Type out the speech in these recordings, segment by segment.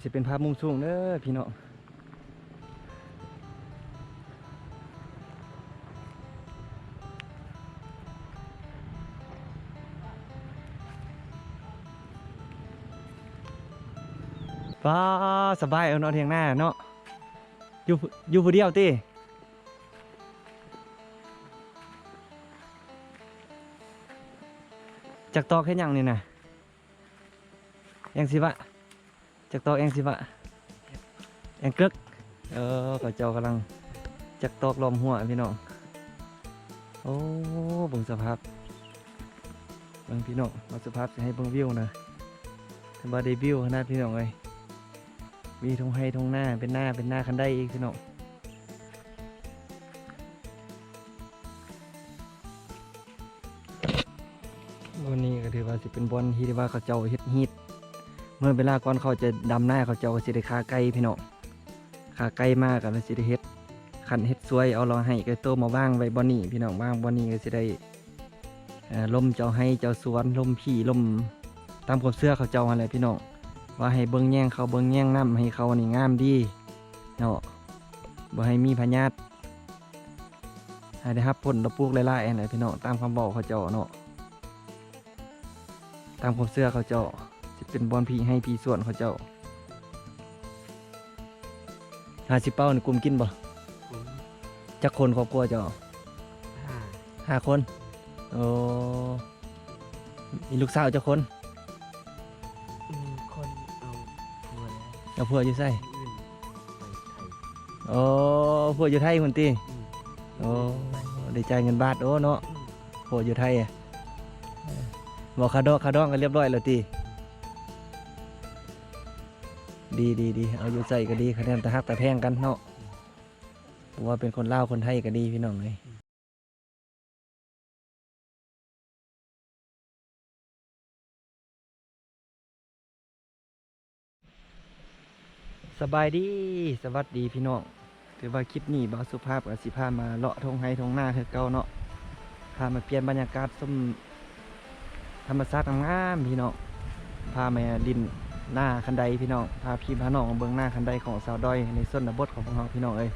ຊິເປັນພາບມຸມສູງເດີພີ່ນ້ອງ. ປ້າ ສະບາຍເອົາເນາະ ທ່ຽງນາເນາະ. ຢູ່ ຢູ່ຜູ້ດຽວຕິ? ຈັກຕອກເຮັດຫຍັງນີ້ນະ? ແອງຊີວະ ຈັກຕອກແອງຊີວະ ແອງເກີກ. ເອີ ເຂົາເຈົ້າກຳລັງຈັກຕອກລ້ອມຮົ້ວພີ່ນ້ອງ. ໂອ້ ເບິ່ງສະພາບ ເບິ່ງພີ່ນ້ອງ ວ່າສະພາບຊິໃຫ້ເບິ່ງວິວນະ ຖືວ່າໄດ້ວິວຂະໜາດພີ່ນ້ອງເອີຍ. ມີທົ່ງໄຮ່ທົ່ງນາ ເປັນນາ ເປັນນາຄັນໄດອີກພີ່ນ້ອງ. ບ່ອນນີ້ກໍຖືວ່າຊິເປັນບ່ອນທີ່ວ່າເຂົາເຈົ້າເຮັດຮີດ ເມື່ອເວລາກ່ອນເຂົາຈະດຳນາ ເຂົາເຈົ້າກໍຊິໄດ້ຂ້າໄກ່ພີ່ນ້ອງ. ຂ້າໄກ່ມາກໍຊິໄດ້ເຮັດ ຄັນເຮັດສວຍເອົາລະໄຮ່ໄກ່ໂຕມາວາງໄວ້ບ່ອນນີ້ພີ່ນ້ອງ. ວາງບ່ອນນີ້ກໍຊິໄດ້ ເອີ ລົມເຈົ້າໄຮ່ເຈົ້າສວນ ລົມຜີລົມ ຕາມຄວາມເຊື່ອເຂົາເຈົ້າຫັ້ນແຫຼະພີ່ນ້ອງ ວ່າໃຫ້ເບິ່ງແຍງເຂົ້າເບິ່ງແຍງນ້ຳໃຫ້ເຂົ້ານີ້ງາມດີເນາະ ບໍ່ໃຫ້ມີພະຍາດ ໃຫ້ໄດ້ຮັບຜົນດອກປູກຫຼາຍໆຫັ້ນແຫຼະພີ່ນ້ອງ. ຕາມຄຳເວົ້າເຂົາເຈົ້າເນາະ ຕາມຄວາມເຊື່ອເຂົາເຈົ້າ ຊິເປັນບ່ອນຜີໄຮ່ຜີສວນເຂົາເຈົ້າ. ຫ້າສິບເປົ້ານີ້ກຸມກິນບໍ່? ກຸມ. ຈັກຄົນຄອບຄົວເຈົ້າ? ຫ້າ ຫ້າຄົນ. ໂອ້ ມີລູກສາວຈັກຄົນ? ໜຶ່ງຄົນເອົາຜົວແລ້ວ. ເອົາຜົວຢູ່ໃສ? ອື່ນໄປໄທ. ໂອ້ ຜົວຢູ່ໄທພຸ້ນຕິ? ອືມ. ໂອ້ ໄດ້ຈ່າຍເງິນບາດ. ໂອ້ເນາະ ອືມ ຜົວຢູ່ໄທ. ເອີ ບໍ່ ຄ່າດອກຄ່າດອງກໍລຽບຮ້ອຍແລ້ວຕິ? ດີໆໆ ເອົາຢູ່ໃສກໍດີ ຄະແນນຕາຮັກຕາແພງກັນເນາະ. ບໍ່ວ່າເປັນຄົນລາວຄົນໄທກໍດີພີ່ນ້ອງເອີຍ. ສະບາຍດີ ສະຫວັດດີພີ່ນ້ອງ. ຖືວ່າຄລິບນີ້ບ່າວສຸພາບກໍຊິພາມາເລາະທົ່ງໄຮ່ທົ່ງນາຄືເກົ່າເນາະ ພາມາປ່ຽນບັນຍາກາດຊົມ ທຳມະຊາດງາມໆ ພີ່ນ້ອງ. ພາມາຫຼິ້ນນາຄັນໄດພີ່ນ້ອງ ພາພີ່ພານ້ອງມາເບິ່ງນາຄັນໄດຂອງຊາວດອຍໃນຊົນນະບົດຂອງພວກເຮົາພີ່ນ້ອງເອີຍ.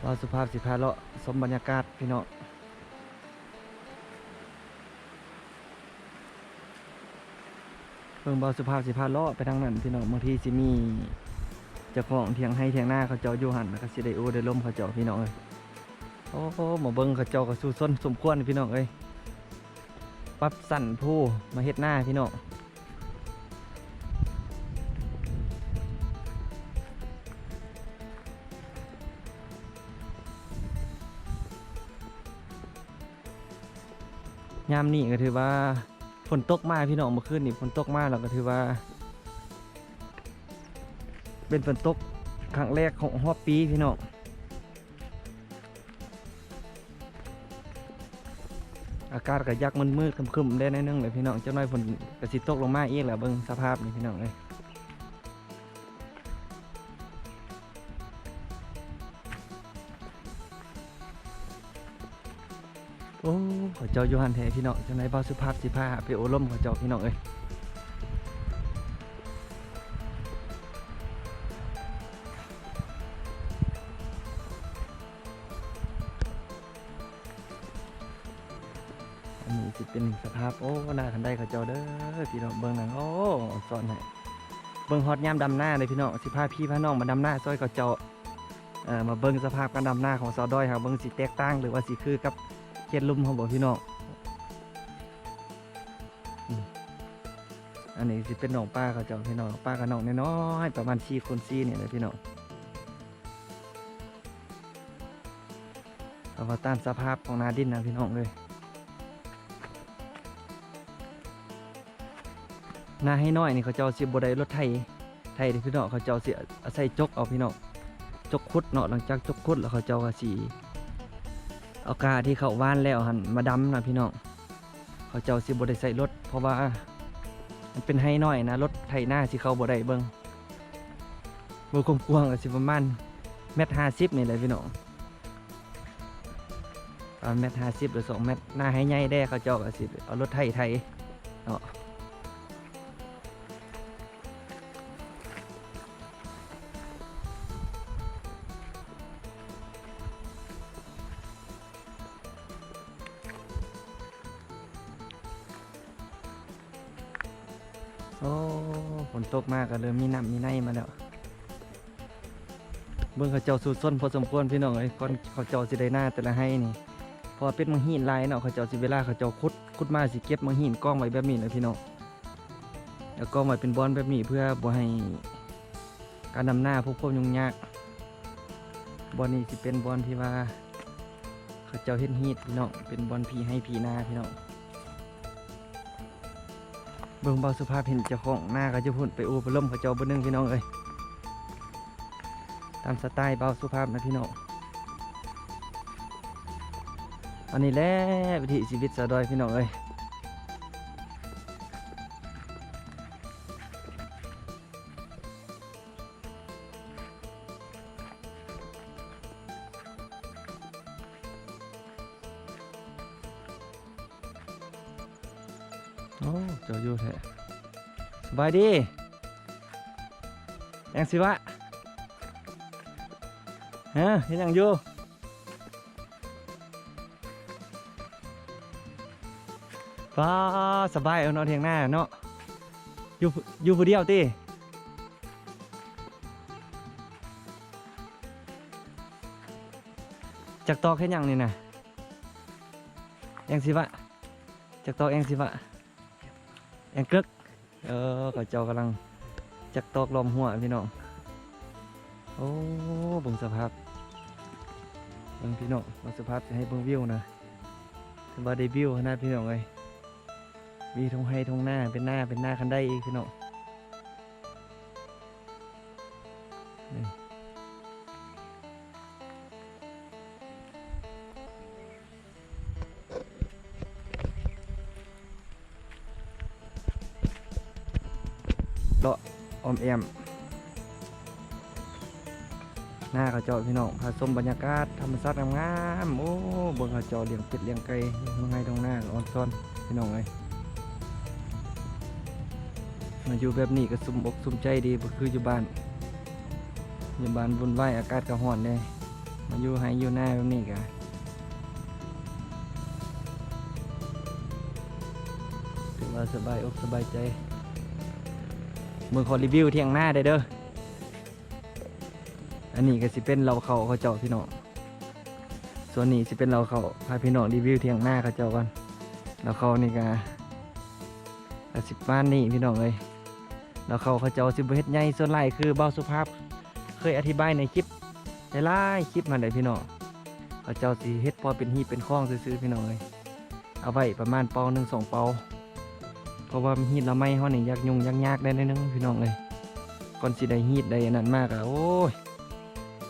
ບ່າວສຸພາບຊິພາເລາະຊົມບັນຍາກາດພີ່ນ້ອງ. ເບິ່ງ ບ່າວສຸພາບຊິພາເລາະໄປທາງນັ້ນພີ່ນ້ອງ. ບາງທີຊິມີເຈົ້າຂອງຖຽງໄຮ່ຖຽງນາເຂົາເຈົ້າຢູ່ຫັ້ນ ແລ້ວກໍຊິໄດ້ໂອ້ໄດ້ລົມເຂົາເຈົ້າພີ່ນ້ອງເອີຍ. ໂອ້ ມາເບິ່ງເຂົາເຈົ້າກໍສູ້ຊົນສົມຄວນພີ່ນ້ອງເອີຍ. ປັບສັນພູມາເຮັດນາພີ່ນ້ອງ. ຍາມນີ້ກໍຖືວ່າຝົນຕົກມາພີ່ນ້ອງ. ເມື່ອຄືນນີ້ຝົນຕົກມາ ແລ້ວກໍຖືວ່າເປັນຝົນຕົກຄັ້ງແລກຂອງຮອບປີພີ່ນ້ອງ. ອາກາດກໍຢາກມືດໆ ຄຶ້ມໆ ແດ່ໜ້ອຍໜຶ່ງແຫຼະພີ່ນ້ອງ. ຈັກໜ້ອຍຝົນກໍຊິຕົກລົງມາອີກແຫຼະ. ເບິ່ງສະພາບນີ້ພີ່ນ້ອງເອີຍ. ໂອ້ ເຂົາເຈົ້າຢູ່ຫັ້ນແທ້ພີ່ນ້ອງ. ຈັ່ງໃດບ່າວສຸພາບຊິພາໄປໂອ້ລົມເຂົາເຈົ້າພີ່ນ້ອງເອີຍ. ອັນນີ້ຊິເປັນສະພາບ ໂອ້ ນາຄັນໄດເຂົາເຈົ້າເດີພີ່ນ້ອງ. ເບິ່ງນັ້ນ ໂອ້ ສອນໃຫ້ເບິ່ງຮອດຍາມດຳນາເດີພີ່ນ້ອງ. ຊິພາພີ່ພານ້ອງມາດຳນາຊ່ອຍເຂົາເຈົ້າ. ເອີ ມາເບິ່ງສະພາບການດຳນາຂອງຊາວດອຍເຮົາ ເບິ່ງຊິແຕກຕ່າງ ຫຼືວ່າຊິຄືກັບເຂດລຸ່ມເຮົາບໍ່ພີ່ນ້ອງ. ອືມ ອັນນີ້ຊິເປັນໜອງປາເຂົາເຈົ້າພີ່ນ້ອງ. ປາກໍໜອງນ້ອຍໆ ປະມານສີ່ຄູນສີ່ນີ້ແຫຼະພີ່ນ້ອງ. ເພາະວ່າຕາມສະພາບຂອງໜ້າດິນນະພີ່ນ້ອງເອີຍ. ນາໄຮ່ນ້ອຍນີ້ເຂົາເຈົ້າຊິບໍ່ໄດ້ລົດໄຖ ໄຖເດ້ພີ່ນ້ອງ. ເຂົາເຈົ້າຊິອາໄສຈົກເອົາພີ່ນ້ອງ ຈົກຂຸດເນາະ. ຫຼັງຈາກຈົກຂຸດແລ້ວ ເຂົາເຈົ້າກໍຊິເອົາກ້າທີ່ເຂົາຫວ່ານແລ້ວຫັ້ນມາດຳນະພີ່ນ້ອງ. ເຂົາເຈົ້າຊິບໍ່ໄດ້ໃຊ້ລົດ ເພາະວ່າມັນເປັນໄຮ່ນ້ອຍນະ ລົດໄຖນາຊິເຂົ້າບໍ່ໄດ້. ເບິ່ງ ເບິ່ງຄວາມກວ້າງກໍຊິປະມານແມັດຫ້າສິບນີ້ແຫຼະພີ່ນ້ອງ. ປະມານແມັດຫ້າສິບ ຫຼື ສອງແມັດ. ນາໄຮ່ໃຫຍ່ແດ່ ເຂົາເຈົ້າກໍຊິເອົາລົດໄຖໄຖເນາະ. ໂອ້ ຝົນຕົກມາກໍເລີ່ມມີນ້ຳມີໃນມາແລ້ວ. ເບິ່ງເຂົາເຈົ້າສູ້ຊົນພໍສົມຄວນພີ່ນ້ອງເອີຍ ກ່ອນເຂົາເຈົ້າຊິໄດ້ນາແຕ່ລະໄຮ່ນີ້ ເພາະວ່າເປັນໝາກຫີນຫຼາຍເນາະ. ເຂົາເຈົ້າຊິ ເວລາເຂົາເຈົ້າຂຸດ ຂຸດມາຊິເກັບໝາກຫີນກອງໄວ້ແບບນີ້ແຫຼະພີ່ນ້ອງ ແລ້ວກອງໄວ້ເປັນບ່ອນແບບນີ້ ເພື່ອບໍ່ໃຫ້ການດຳນາພົບຄວາມຫຍຸ້ງຍາກ. ບ່ອນນີ້ຊິເປັນບ່ອນທີ່ວ່າເຂົາເຈົ້າເຮັດຮີດພີ່ນ້ອງ ເປັນບ່ອນຜີໄຮ່ຜີນາພີ່ນ້ອງ. ເບິ່ງ ບ່າວສຸພາບເຫັນເຈົ້າຂອງນາເຂົາຢູ່ພຸ້ນ ໄປໂອ້ໄປລົມເຂົາເຈົ້າເບິ່ງໜຶ່ງພີ່ນ້ອງເອີຍ ຕາມສະໄຕບ່າວສຸພາບນະພີ່ນ້ອງ. ອັນນີ້ແຫຼະວິຖີຊີວິດຊາວດອຍພີ່ນ້ອງເອີຍ. ໂອ້ ເຈົ້າຢູ່ແທ້ ສະບາຍດີ ແອງຊີວະ ຮະ ເຮັດຫຍັງຢູ່? ປ້າ ສະບາຍເນາະ ຖຽງນາເນາະ ຢູ່ ຢູ່ຜູ້ດຽວຕິ? ຈັກຕອກເຮັດຫຍັງນີ້ນະ? ແອງຊີວະ ຈັກຕອກແອງຊີວະ ແອງເກີກ. ເອີ ເຂົາເຈົ້າກຳລັງຈັກຕອກລ້ອມຮົ້ວພີ່ນ້ອງ. ໂອ້ ເບິ່ງສະພາບ ເບິ່ງພີ່ນ້ອງ ວ່າສະພາບ ຊິໃຫ້ເບິ່ງວິວນະ ຖືວ່າໄດ້ວິວຂະໜາດພີ່ນ້ອງເອີຍ. ມີທົ່ງໄຮ່ທົ່ງນາ ເປັນນາ ເປັນນາຄັນໄດອີກພີ່ນ້ອງ. ນີ້ ເລາະອ້ອມແອ້ມນາເຂົາເຈົ້າພີ່ນ້ອງ ພາຊົມບັນຍາກາດທຳມະຊາດງາມໆ. ໂອ້ ເບິ່ງເຂົາເຈົ້າລ້ຽງເປັດລ້ຽງໄກ່ ທົ່ງໄຮ່ທົ່ງນາກໍອອນຊອນພີ່ນ້ອງເອີຍ. ມາຢູ່ແບບນີ້ກໍສຸມອົກສຸມໃຈດີ ບໍ່ຄືຢູ່ບ້ານ ຢູ່ບ້ານວຸ່ນວາຍ ອາກາດກໍຮ້ອນແດ່. ມາຢູ່ໄຮ່ຢູ່ນາແບບນີ້ກະຖືວ່າສະບາຍອົກສະບາຍໃຈ. ມື້ຂໍຣີວິວຖຽງນາໄດ້ເດີ. ອັນນີ້ກໍຊິເປັນເລົ້າເຂົ້າເຂົາເຈົ້າພີ່ນ້ອງ ສ່ວນນີ້ຊິເປັນເລົ້າເຂົ້າ. ພາພີ່ນ້ອງຣີວິວຖຽງນາເຂົາເຈົ້າກ່ອນ. ເລົ້າເຂົ້ານີ້ກໍ ກໍຊິປະມານນີ້ພີ່ນ້ອງເອີຍ. ເລົ້າເຂົ້າເຂົາເຈົ້າຊິບໍ່ເຮັດໃຫຍ່ ສ່ວນຫຼາຍຄືບ່າວສຸພາບເຄີຍອະທິບາຍໃນຄລິບ ຫຼາຍໆຄລິບຫັ້ນແຫຼະພີ່ນ້ອງ. ເຂົາເຈົ້າຊິເຮັດພໍເປັນຮີດເປັນຄອງຊື່ໆພີ່ນ້ອງເອີຍ ເອົາໄວ້ປະມານເປົາໜຶ່ງສອງເປົາ ເພາະວ່າຮີດລະໄມ້ເຮົານີ້ຢາກຫຍຸ້ງຍາກຍາກແດ່ໜ້ອຍໜຶ່ງພີ່ນ້ອງເອີຍ. ກ່ອນຊິໄດ້ຮີດໄດ້ອັນນັ້ນມາກະ ໂອ້ຍ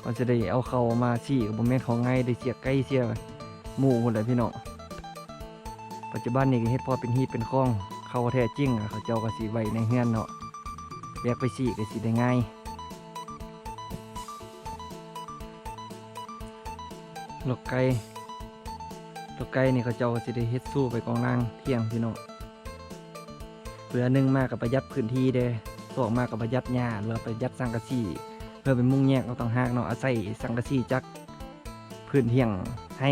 ກ່ອນຊິໄດ້ເອົາເຂົ້າມາຊີ້ກໍບໍ່ແມ່ນຂອງງ່າຍ ໄດ້ເສຍໄກ່ເສຍໝູພຸ້ນແຫຼະພີ່ນ້ອງ. ປັດຈຸບັນນີ້ກໍເຮັດພໍເປັນຮີດເປັນຄອງ ເຂົ້າແທ້ຈິງ ເຂົາເຈົ້າກໍຊິໄວ້ໃນເຮືອນເນາະ ແບກໄປຊີ້ກໍຊິໄດ້ງ່າຍ. ລອກໄກ່ ລອກໄກ່ນີ້ເຂົາເຈົ້າກໍຊິໄດ້ເຮັດຊູໄວ້ກອງລ່າງຖຽງພີ່ນ້ອງ ເພື່ອໜຶ່ງມາກໍປະຢັດພື້ນທີ່ເດ້ ສອງມາກໍປະຢັດຫຍ້າ ແລ້ວປະຢັດສັງກະສີ ເພື່ອໄປມຸງແຍກເອົາຕ່າງຫາກເນາະ. ອາໄສສັງກະສີຈາກພື້ນຖຽງໄຮ່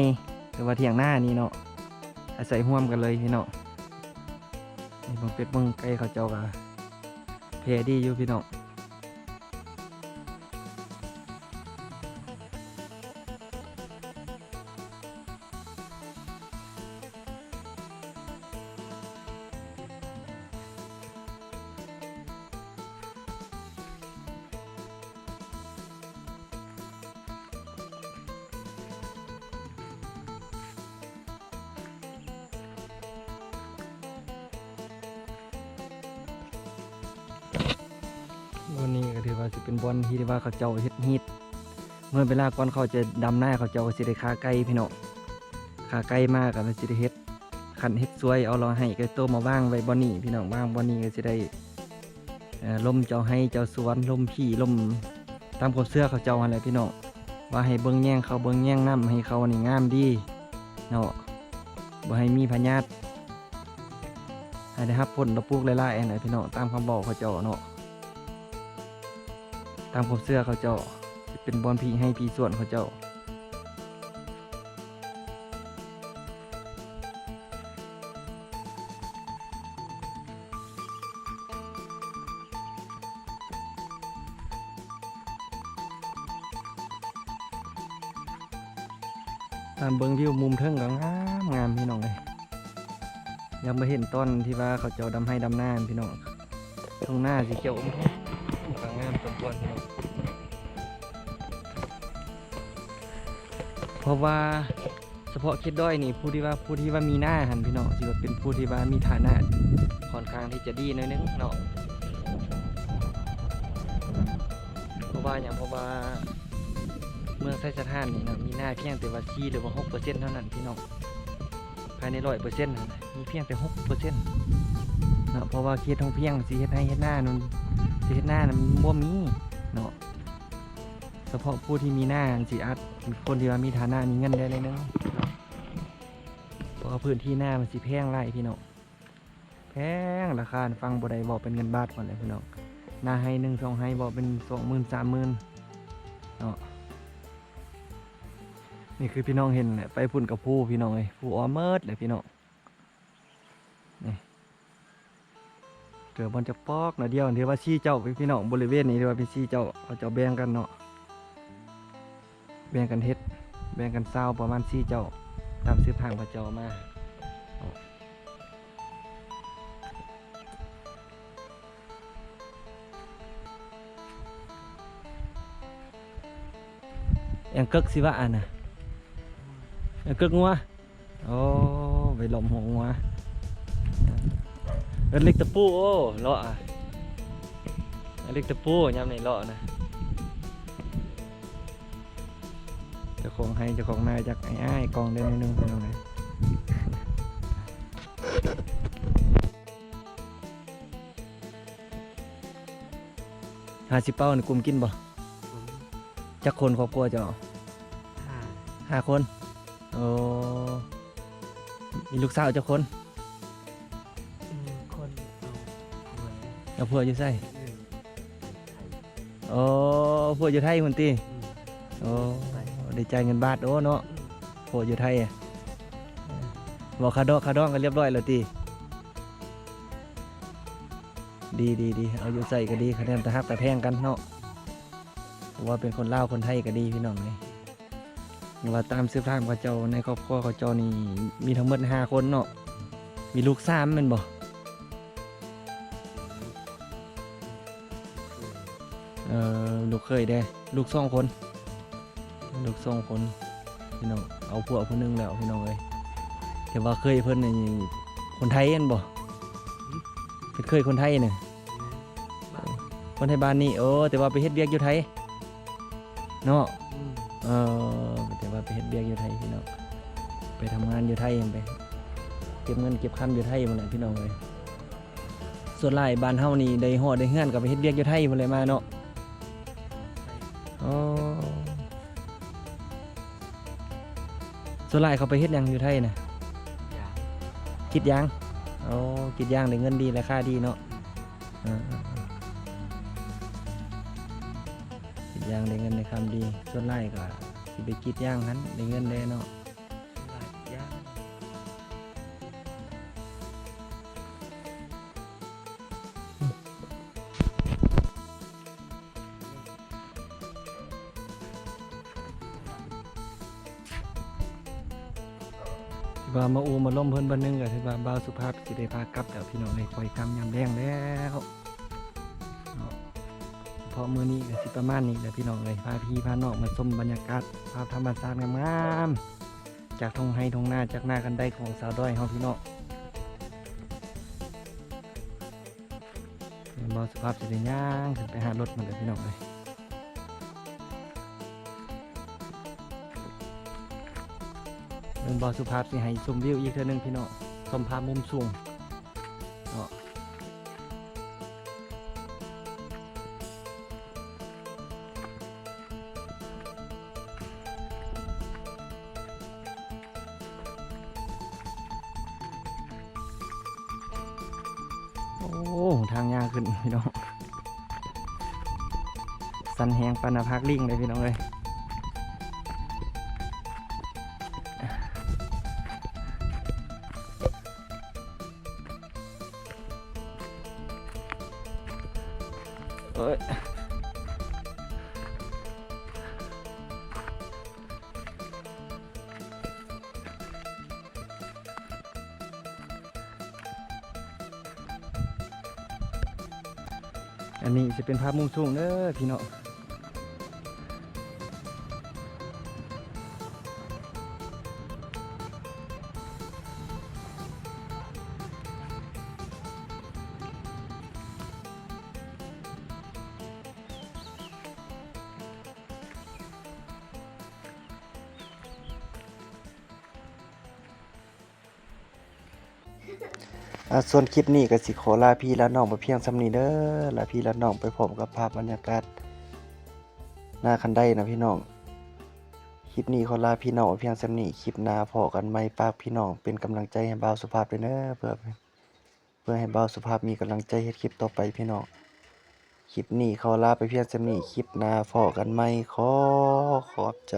ຫຼືວ່າຖຽງນານີ້ເນາະ ອາໄສຮ່ວມກັນເລີຍພີ່ນ້ອງ. ນີ້ເບິ່ງເປັດເບິ່ງໄກ່ເຂົາເຈົ້າກໍແຜ່ດີຢູ່ພີ່ນ້ອງ. ບ່ອນນີ້ກໍຖືວ່າຊິເປັນບ່ອນທີ່ວ່າເຂົາເຈົ້າເຮັດຮີດ ເມື່ອເວລາກ່ອນເຂົາຈະດຳນາ ເຂົາເຈົ້າກໍຊິໄດ້ຂ້າໄກ່ພີ່ນ້ອງ ຂ້າໄກ່ມາກໍຊິໄດ້ເຮັດ ຄັນເຮັດສວຍເອົາ ແລ້ວໃຫ້ໄກ່ໂຕມາວາງໄວ້ບ່ອນນີ້ພີ່ນ້ອງ ວາງບ່ອນນີ້ກໍຊິໄດ້ ເອີ ລົມເຈົ້າໄຮ່ເຈົ້າສວນ ລົມຜີ ລົມຕາມຄວາມເຊື່ອເຂົາເຈົ້າຫັ້ນແຫຼະພີ່ນ້ອງ ວ່າໃຫ້ເບິ່ງແຍງເຂົ້າເບິ່ງແຍງນ້ຳ ໃຫ້ເຂົ້ານີ້ງາມດີເນາະ ບໍ່ໃຫ້ມີພະຍາດ ໃຫ້ໄດ້ຮັບຜົນດອກປູກຫຼາຍໆຫັ້ນແຫຼະພີ່ນ້ອງ ຕາມຄຳເວົ້າເຂົາເຈົ້າເນາະ ຕາມຄວາມເຊື່ອເຂົາເຈົ້າ ຊິເປັນບ່ອນຜີໄຮ່ຜີສວນເຂົາເຈົ້າ. ຕາມເບິ່ງວິວມຸມເທິງກໍງາມໆ ພີ່ນ້ອງເອີຍ. ຍັງບໍ່ເຫັນຕອນທີ່ວ່າເຂົາເຈົ້າດຳໄຮ່ດຳນາພີ່ນ້ອງ. ທົ່ງນາສີຂຽວອົມທົງກໍງາມສົມຄວນພີ່ນ້ອງ. ເພາະວ່າສະເພາະເຂດດອຍນີ້ ຜູ້ທີ່ວ່າ ຜູ້ທີ່ວ່າມີນາຫັ້ນພີ່ນ້ອງ ຊິວ່າເປັນຜູ້ທີ່ວ່າມີຖານະຄ່ອນຂ້າງທີ່ຈະດີໜ້ອຍໜຶ່ງເນາະ. ເພາະວ່າຫຍັງ? ເພາະວ່າເມືອງໄຊສະຖານນີ້ເນາະ ມີນາພຽງແຕ່ວ່າສີ່ ຫຼືວ່າຫົກເປີເຊັນເທົ່ານັ້ນພີ່ນ້ອງ. ພາຍໃນຮ້ອຍເປີເຊັນຫັ້ນນະ ມີພຽງແຕ່ຫົກເປີເຊັນເນາະ. ເພາະວ່າເຂດທົ່ງພຽງຊິເຮັດໄຮ່ເຮັດນານັ້ນ ຊິເຮັດນານັ້ນບໍ່ມີເນາະ. ສະເພາະຜູ້ທີ່ມີນາຫັ້ນຊິອາດ ຄົນທີ່ວ່າມີຖານະມີເງິນແດ່ໜ້ອຍໜຶ່ງເນາະ. ເພາະວ່າພື້ນທີ່ນາມັນຊິແພງຫຼາຍພີ່ນ້ອງ. ແພງ ລາຄາຟັງບໍ່ໄດ້ ເວົ້າເປັນເງິນບາດພຸ້ນແຫຼະພີ່ນ້ອງ. ນາໄຮ່ໜຶ່ງສອງໄຮ່ ເວົ້າເປັນສອງໝື່ນສາມໝື່ນເນາະ. ນີ້ຄືພີ່ນ້ອງເຫັນແຫຼະ ໄປພຸ້ນກໍພູພີ່ນ້ອງເອີຍ ພູອ້ອມໝົດແຫຼະພີ່ນ້ອງ. ນີ້ ເຫຼືອບ່ອນຈັກປອກໜ້ອຍດຽວ ຖືວ່າສີ່ເຈົ້າພີ່ນ້ອງ. ບໍລິເວນນີ້ຖືວ່າເປັນສີ່ເຈົ້າ ເຂົາເຈົ້າແບ່ງກັນເນາະ. ແບ່ງກັນເຮັດ ແບ່ງກັນຊາວ ປະມານສີ່ເຈົ້າ ຕາມສືບທາງເຂົາເຈົ້າມາ. ແອງເກີກຊິວະອັນນະ ແອງເກີກງົວ. ໂອ້ ໄປຫຼອມຫົວງົວ. ເອີ ເລັກຕະປູ ໂອ້ ເລາະອະ ເລັກຕະປູ ຍາມນີ້ເລາະນະ. ເຈົ້າຂອງໄຮ່ເຈົ້າຂອງນາ ຢາກອາຍໆກ້ອງແດ່ໜ້ອຍໜຶ່ງພີ່ນ້ອງເອີຍ. ຫ້າສິບເປົານີ້ກຸມກິນບໍ່? ກຸມ. ຈັກຄົນຄອບຄົວເຈົ້າ? ຫ້າ ຫ້າຄົນ. ໂອ້ ມີລູກສາວຈັກຄົນ? ໜຶ່ງຄົນ ເອົາຜົວ ເອົາຜົວຢູ່ໃສ? ເອີ ໂອ້ ຜົວຢູ່ໄທພຸ້ນຕິ? ອືມ ໂອ້ ໄປ ໄດ້ຈ່າຍເງິນບາດ ໂອ້ເນາະ. ອືມ ຜົວຢູ່ໄທ ເວົ້າຄາດອກຄາດອງກັນລຽບຮ້ອຍແລ້ວຕິ? ດີໆໆ ເອົາຢູ່ໃສກໍດີ ຄະແນນຕາຮັກຕາແພງກັນເນາະ. ເພາະວ່າເປັນຄົນລາວຄົນໄທກໍດີພີ່ນ້ອງເອີຍ. ວ່າຕາມສືບຖາມເຂົາເຈົ້າ ໃນຄອບຄົວເຂົາເຈົ້ານີ້ມີທັງໝົດຫ້າຄົນເນາະ. ມີລູກສາມແມ່ນບໍ່? ເອີ ລູກເຂີຍເດ້ ລູກສອງຄົນ. ລູກສອງຄົນພີ່ນ້ອງ ເອົາຜົວຜູ້ໜຶ່ງແລ້ວພີ່ນ້ອງເອີຍ. ແຕ່ວ່າເຂີຍເພິ່ນນີ້ຄົນໄທແມ່ນບໍ່? ເປັນເຂີຍຄົນໄທນີ້ ຄົນໄທບ້ານນີ້. ໂອ້ ແຕ່ວ່າໄປເຮັດວຽກຢູ່ໄທເນາະ. ອືມ ເອີ ແຕ່ວ່າໄປເຮັດວຽກຢູ່ໄທພີ່ນ້ອງ ໄປທຳງານຢູ່ໄທ ໄປເກັບເງິນເກັບຄຳຢູ່ໄທພຸ້ນແຫຼະພີ່ນ້ອງເອີຍ. ສ່ວນຫຼາຍບ້ານເຮົານີ້ໄດ້ຫໍໄດ້ເຮືອນກໍໄປເຮັດວຽກຢູ່ໄທພຸ້ນແຫຼະມາເນາະ. ໂອ້ ສ່ວນຫຼາຍເຂົາໄປເຮັດຫຍັງຢູ່ໄທນະ? ຢາງ ກຣີດຢາງ. ໂອ້ ກຣີດຢາງໄດ້ເງິນດີ ລາຄາດີເນາະ. ເອີ ກຣີດຢາງໄດ້ເງິນໄດ້ຄຳດີ. ສ່ວນຫຼາຍກໍຊິໄປກຣີດຢາງຫັ້ນ ໄດ້ເງິນແດ່ເນາະ. ວ່າມາອູມາລົມເພິ່ນບາດໜຶ່ງ ກໍຖືວ່າບ່າວສຸພາບຊິໄດ້ພາກັບແລ້ວພີ່ນ້ອງເອີຍ. ຄ່ອຍຄ່ຳຍາມແລງແລ້ວເນາະ. ເພາະມື້ນີ້ກໍຊິປະມານນີ້ແຫຼະພີ່ນ້ອງເອີຍ ພາພີ່ພານ້ອງມາຊົມບັນຍາກາດ ພາບທຳມະຊາດງາມໆ ຈາກທົ່ງໄຮ່ທົ່ງນາ ຈາກນາຄັນໄດຂອງສາວດອຍເຮົາພີ່ນ້ອງ. ບ່າວສຸພາບຊິໄດ້ຍ່າງຂຶ້ນໄປຫາລົດມັນເດີພີ່ນ້ອງເອີຍ. ເບິ່ງບ່າວສຸພາບຊິໃຫ້ຊົມວິວອີກເທື່ອໜຶ່ງພີ່ນ້ອງ ຊົມພາບມຸມສູງເນາະ. ໂອ້ ທາງຍາວຂຶ້ນພີ່ນ້ອງ ຊັນແຮງປານໜ້າຜາກລີງເລີຍພີ່ນ້ອງເອີຍ. ເອີຍ. ອັນນີ້ຊິເປັນພາບມຸມສູງເດີພີ່ນ້ອງ. ອ່າ ສ່ວນຄລິບນີ້ກໍຊິຂໍລາພີ່ລານ້ອງໄປພຽງສ່ຳນີ້ເດີ. ລາພີ່ລານ້ອງໄປພ້ອມກັບພາບບັນຍາກາດໜ້າຄັນໄດນະພີ່ນ້ອງ. ຄລິບນີ້ຂໍລາພີ່ນ້ອງໄປພຽງສ່ຳນີ້. ຄລິບໜ້າພໍ້ກັນໃໝ່. ຝາກພີ່ນ້ອງເປັນກຳລັງໃຈໃຫ້ບ່າວສຸພາບເດີ ເພື່ອ ເພື່ອໃຫ້ບ່າວສຸພາບມີກຳລັງໃຈເຮັດຄລິບຕໍ່ໄປພີ່ນ້ອງ. ຄລິບນີ້ຂໍລາໄປພຽງສ່ຳນີ້. ຄລິບໜ້າພໍ້ກັນໃໝ່. ຂໍຂອບໃຈ.